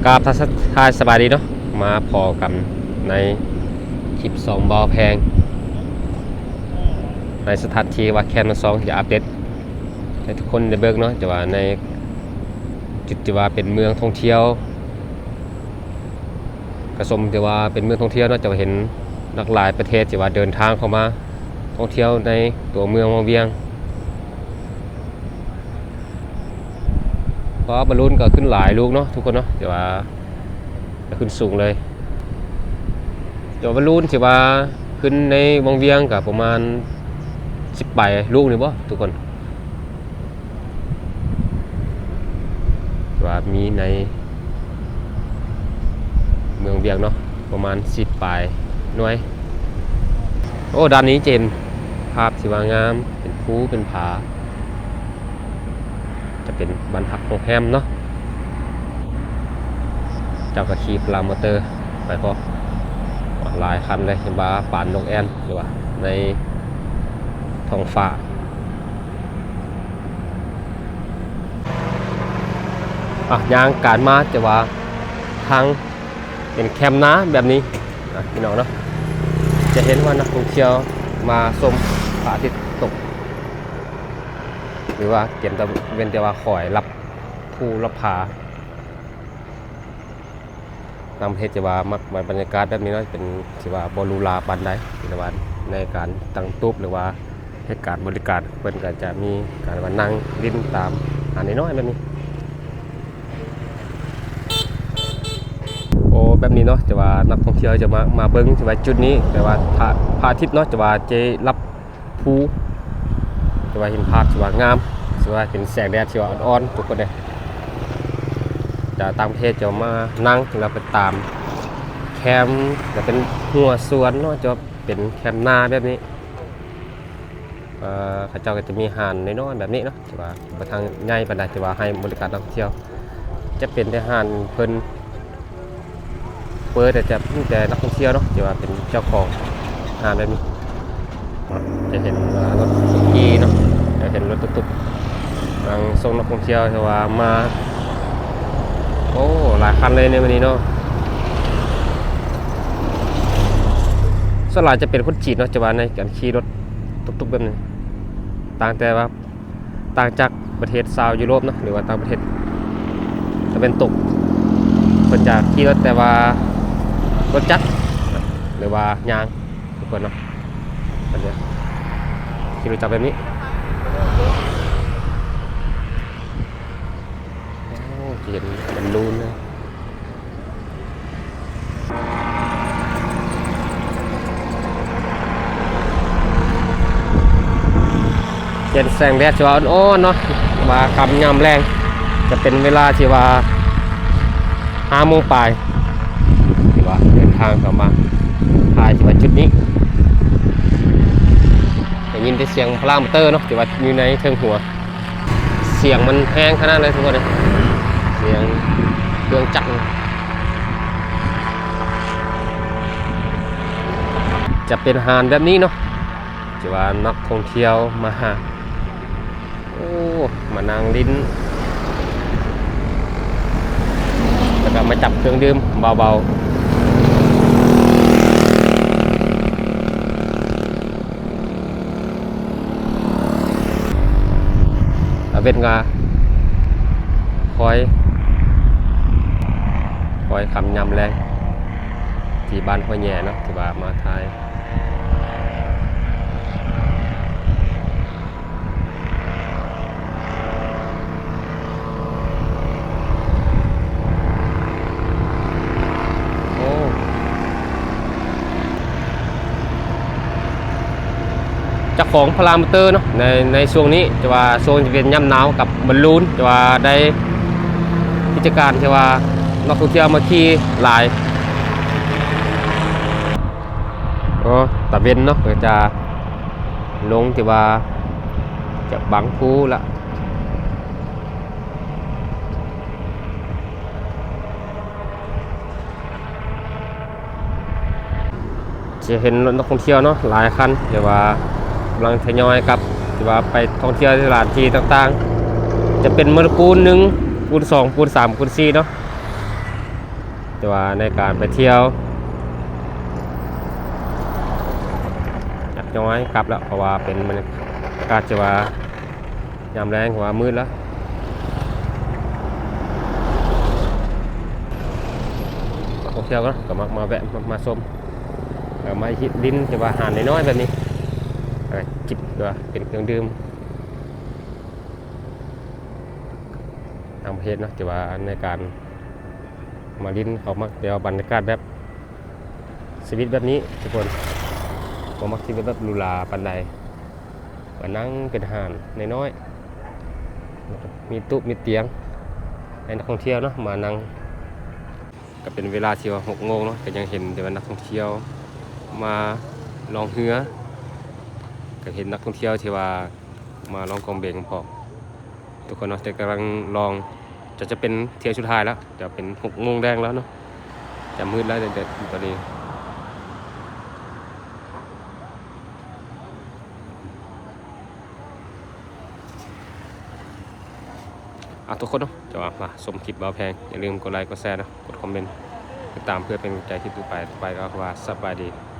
ກາບທັກທາຍສະບາຍດີເນາະ ມາພໍ້ກັນໃນຄລິບສອງບ່າວແພງ ໃນສະຖານທີ່ວ່າແຄມທັງສອງຈະອັບເດດໃຫ້ທຸກຄົນໄດ້ເບິ່ງເນາະ ແຕ່ວ່າໃນຈຸດທີ່ວ່າເປັນເມືອງທ່ອງທ່ຽວ ກະສົມທີ່ວ່າເປັນເມືອງທ່ອງທ່ຽວເນາະ ຈະເຫັນຫຼາກຫຼາຍປະເທດທີ່ວ່າເດີນທາງເຂົ້າມາທ່ອງທ່ຽວໃນຕົວເມືອງວັງວຽງ. ເພາະວ່າບາລູນກໍຂຶ້ນຫຼາຍລູກເນາະທຸກຄົນເນາະ ແຕ່ວ່າ ແລ້ວຂຶ້ນສູງເລີຍ. ແຕ່ວ່າບາລູນທີ່ວ່າຂຶ້ນໃນວັງວຽງກໍປະມານສິບປາຍລູກນີ້ບໍທຸກຄົນ ທີ່ວ່າມີໃນເມືອງວຽງເນາະ ປະມານສິບປາຍໜ່ວຍ. ໂອ້ ດ້ານນີ້ຈະເຫັນພາບທີ່ວ່າງາມ ເປັນພູເປັນຜາ. ຈະເປັນບ້ານພັກໂຮງແຮມເນາະ ເຈົ້າກໍຂີ່ພາລາມໍເຕີໄປພໍ້ ຫຼາຍຄັນເລີຍ ເຫັນວ່າປານນົກແອ່ນ ຫຼືວ່າໃນທ້ອງຟ້າ. ອ່ະ ຍ່າງການມາ ແຕ່ວ່າທາງ ເປັນແຄມນາແບບນີ້ນະພີ່ນ້ອງເນາະ ຈະເຫັນວ່ານັກທ່ອງທ່ຽວມາຊົມພະອາທິດຕົກ ຫຼືວ່າກຽມຕາເວັນແຕ່ວ່າຄອຍລັບພູລັບຜາ. ຕ່າງປະເທດຈະວ່າມັກບັນຍາກາດແບບນີ້ເນາະ ເປັນ ຊິວ່າບໍ່ຫຼູຫຼາປານໃດ ແຕ່ວ່າໃນການຕັ້ງຕູບ ຫຼືວ່າ ໃຫ້ການບໍລິການ ເພິ່ນກໍຈະມີການວ່ານັ່ງຫຼິ້ນຕາມຮ້ານນ້ອຍໆແບບນີ້. ໂອ້ ແບບນີ້ເນາະ ແຕ່ວ່ານັກທ່ອງທ່ຽວຈະມາ ມາເບິ່ງທີ່ວ່າຈຸດນີ້ ແບບວ່າພະ ພະອາທິດເນາະ ຈະວ່າຈະລັບພູ ແຕ່ວ່າເຫັນພາບທີ່ວ່າງາມ ທີ່ວ່າເປັນແສງແດດທີ່ວ່າອ່ອນໆ ທຸກຄົນເດ້. ຈາກຕ່າງປະເທດຈະມານັ່ງ ແລ້ວໄປຕາມແຄມ ແລ້ວເປັນຮົ້ວສວນເນາະ ຈະເປັນແຄມນາແບບນີ້. ເຂົາເຈົ້າກໍຈະມີຮ້ານນ້ອຍໆແບບນີ້ເນາະ ທີ່ວ່າບໍ່ທັງໃຫຍ່ປານໃດ ທີ່ວ່າໃຫ້ບໍລິການນັກທ່ອງທ່ຽວ ຈະເປັນແຕ່ຮ້ານເພິ່ນເປີດ ແຕ່ຈະມີແຕ່ນັກທ່ອງທ່ຽວເນາະ ທີ່ວ່າເປັນເຈົ້າຂອງຮ້ານແບບນີ້. ຈະເຫັນວ່າລົດສຸກີເນາະ ຈະເຫັນລົດຕຸກໆ ກຳລັງສົ່ງນັກທ່ອງທ່ຽວທີ່ວ່າມາ ໂອ້ ຫຼາຍຄັນເລີຍໃນມື້ນີ້ເນາະ. ສ່ວນຫຼາຍຈະເປັນຄົນຈີນເນາະ ຈະວ່າໃນການຂີ່ລົດຕຸກໆແບບນີ້ ຕ່າງແຕ່ວ່າ ຕ່າງຈາກປະເທດຊາວຢູໂຣບເນາະ ຫຼືວ່າຕ່າງປະເທດຕາເວັນຕົກ ເພິ່ນຈະຂີ່ລົດແຕ່ວ່າລົດຈັກ ຫຼືວ່າຍ່າງ ທຸກຄົນເນາະ ອັນເດ ທີ່ຮູ້ຈັກແບບນີ້. ໂອ້ ຈະເຫັນບາລູນເລີຍ ເຫັນແສງແດດທີ່ວ່າອ່ອນໆເນາະ ວ່າຄ່ຳຍາມແລງ ຈະເປັນເວລາທີ່ວ່າຫ້າໂມງປາຍ ທີ່ວ່າເດີນທາງເຂົ້າມາຖ່າຍທີ່ວ່າຈຸດນີ້ ໄດ້ຍິນແຕ່ສຽງພາລາມໍເຕີເນາະ ທີ່ວ່າຢູ່ໃນເທິງຫົວ ສຽງມັນແຮງຂະໜາດເລີຍທຸກຄົນເອີຍ ສຽງເຄື່ອງຈັກ. ຈະເປັນຮ້ານແບບນີ້ເນາະ ທີ່ວ່ານັກທ່ອງທ່ຽວມາຫາ ໂອ້ ມານັ່ງຫຼິ້ນ ແລ້ວກໍມາຈັບເຄື່ອງດື່ມເບົາໆ. ຕາເວັນກໍຄ່ອຍ ຄ່ອຍຄ່ຳຍາມແລງ ທີ່ບ້ານຫ້ວຍແຍເນາະ ທີ່ວ່າມາຖ່າຍ. ໂອ້ ເຈົ້າຂອງພາລາມໍເຕີເນາະ ໃນ ໃນຊ່ວງນີ້ ແຕ່ວ່າຊ່ວງທີ່ເປັນຍາມໜາວກັບບາລູນ ແຕ່ວ່າໄດ້ກິດຈະການທີ່ວ່ານັກທ່ອງທ່ຽວມາຂີ່ຫຼາຍ. ອໍ ຕາເວັນເນາະ ກໍຈະລົງທີ່ວ່າຈະບັງພູລະ ຈະເຫັນລົດນັກທ່ອງທ່ຽວເນາະ ຫຼາຍຄັນ ທີ່ວ່າກຳລັງທະຍອຍກັບ ທີ່ວ່າໄປທ່ອງທ່ຽວສະຖານທີ່ຕ່າງໆ ຈະເປັນເໝິດປູນໜຶ່ງ ປູນສອງ ປູນສາມ ປູນສີ່ເນາະ. ແຕ່ວ່າໃນການໄປທ່ຽວຈັກໜ້ອຍກັບແລ້ວ ເພາະວ່າເປັນບັນຍາກາດທີ່ວ່າຍາມແລງ ເພາະວ່າມືດແລ້ວ. ນັກທ່ອງທ່ຽວກໍ ກໍມັກມາແວະ ມາ ມາຊົມ ແລ້ວມາຫຼິ້ນ ທີ່ວ່າຫາດນ້ອຍໆແບບນີ້ ແລ້ວກໍຈິບ ທີ່ວ່າເປັນເຄື່ອງດື່ມຕ່າງປະເທດເນາະ ທີ່ວ່າໃນການມາຫຼິ້ນ ເຂົາມັກແນວບັນຍາກາດແບບຊີວິດແບບນີ້ທຸກຄົນ ບໍ່ມັກຊີວິດແບບຫຼູຫຼາປານໃດ ມານັ່ງເປັນຫາດນ້ອຍໆ ມີໂຕະມີຕຽງໃຫ້ນັກທ່ອງທ່ຽວເນາະມານັ່ງ. ກໍເປັນເວລາທີ່ວ່າຫົກໂມງເນາະ ກໍຍັງເຫັນແຕ່ວ່ານັກທ່ອງທ່ຽວມາລ່ອງເຮືອ ກໍເຫັນນັກທ່ອງທ່ຽວທີ່ວ່າມາລ່ອງກອງເບັງພ້ອມທຸກຄົນເນາະ ແຕ່ກຳລັງລ່ອງ ຈະ ຈະເປັນທ່ຽວສຸດທ້າຍແລ້ວ ຈະເປັນຫົກໂມງແລງແລ້ວເນາະ ຈະມືດແລ້ວ ແຕ່ ແຕ່ຕອນນີ້. ອ່ະ ທຸກຄົນເນາະ ທີ່ວ່າມາຊົມຄລິບບ່າວແພງ ຢ່າລືມກົດໄລ ກົດແຊເນາະ ກົດຄອມເມັນ ຕິດຕາມເພື່ອເປັນກຳລັງໃຈຄລິບຕໍ່ໄປ ໄປກໍວ່າສະບາຍດີ.